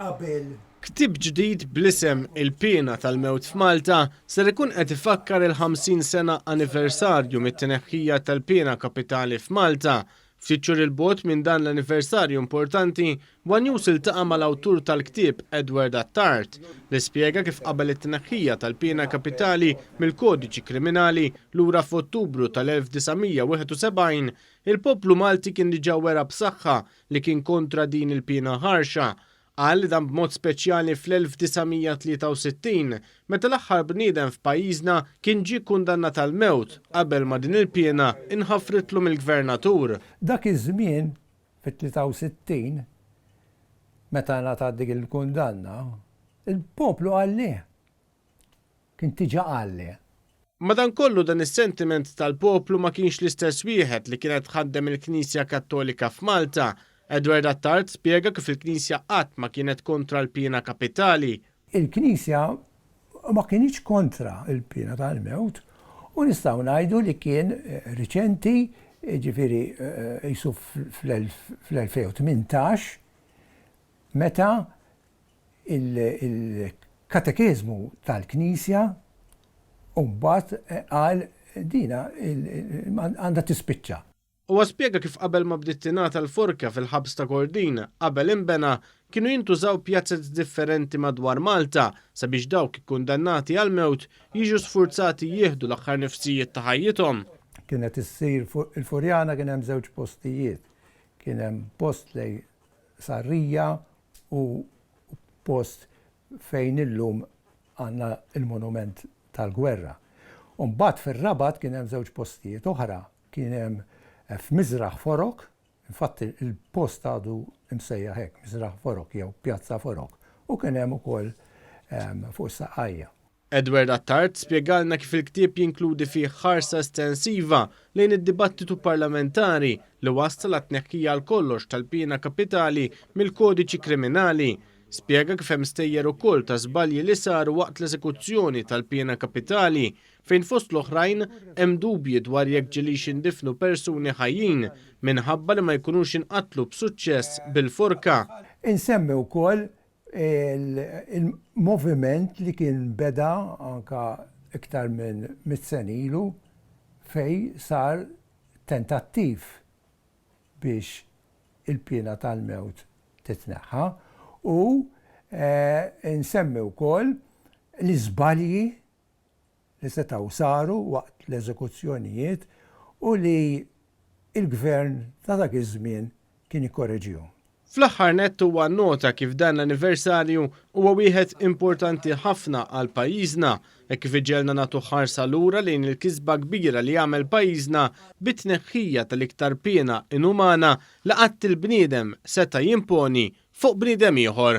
Qabel. Ktieb ġdid bl-isem Il-Piena tal-Mewt f'Malta ser ikun qed ifakkar il-50 sena anniversarju mit-tneħħija tal-piena kapitali f'Malta. Ftit xhur 'il bogħod minn dan l-anniversarju importanti, one News iltaqa' mal-awtur tal-ktieb Edward Attard, li spjega kif qabel it-tneħħija tal-piena kapitali mill-Kodiċi Kriminali lura f'Ottubru tal-1971, il-poplu Malti kien diġà wera b'saħħa li kien kontra din il-piena ħarxa. Qal li dan b'mod speċjali fl-1963, meta l-aħħar bniedem f'pajjiżna kien ġie kkundannat għall-mewt qabel ma din il-piena inħafritlu mill-Gvernatur. Dak iż-żmien, fit-63, meta ngħatat dik il-kundanna, il-poplu qal le. Kien diġà qal le. Madankollu dan is-sentiment tal-poplu ma kienx l-istess wieħed li kienet tħaddem il-Knisja Kattolika f'Malta. Edward Attard spjega kif il-Knisja qatt ma kienet kontra l-piena kapitali. Il-Knisja ma kinitx kontra l-piena tal-mewt u nistgħu ngħidu li kien riċenti, jiġifieri qisu fl-2018, meta Il-katekeżmu tal-Knisja mbagħad qal dina għandha tispiċċa. Huwa spjega kif qabel ma bdiet tingħata l-forka fil-ħabs ta' Kordin qabel inbena, kienu jintużaw pjazez differenti madwar Malta sabiex dawk ikkundannati għall-mewt jiġu sfurzati jieħdu l-aħħar nifsijiet ta' ħajjithom. Kienet issir il-Furjana kien hemm żewġ postijiet. Kien hemm post lejn Sarrija u post fejn illum għandna l-monument tal-gwerra. U mbagħad fir-Rabat kien hemm żewġ postijiet oħra, kien hemm f'Miżraħ Forok, infatti l-post għadu msejjaħ hekk, Miżraħ Forok jew Pjazza Forok, u kien hemm ukoll fuq is-Saqqajja. Edward Attard spjegalna kif il-ktieb jinkludi fih ħarsa estensiva lejn id-dibattitu parlamentari li wassal għat-tneħħija għal kollox tal-piena kapitali mill-Kodiċi Kriminali. Spjega kif hemm stejjer ukoll ta' żbalji li saru waqt l-eżekuzzjoni tal-piena kapitali, fejn fost l-oħrajn hemm dubji dwar jekk ġilix indifnu persuni ħajjin minħabba li ma jkunux inqatlu b'suċċess bil-forka. Insemmi wkoll il-moviment li kien beda anka iktar minn mitt sena ilu fejn sar tentattiv biex il-piena tal-mewt titneħħa u nsemmi wkoll l-iżbalji li setgħu saru waqt l-eżekuzzjonijiet u li l-gvern ta' dak iż-żmien kien ikkoreġihom. Fl-aħħar nett huwa nnota kif dan l-anniversarju huwa wieħed importanti ħafna għal pajjiżna hekk kif iġegħelna nagħtu ħarsa lura lejn il-kisba kbira li għamel pajjiżna bit-tneħħija tal-iktar piena inumana li qatt il-bniedem seta' jimponi fuq bniedem ieħor.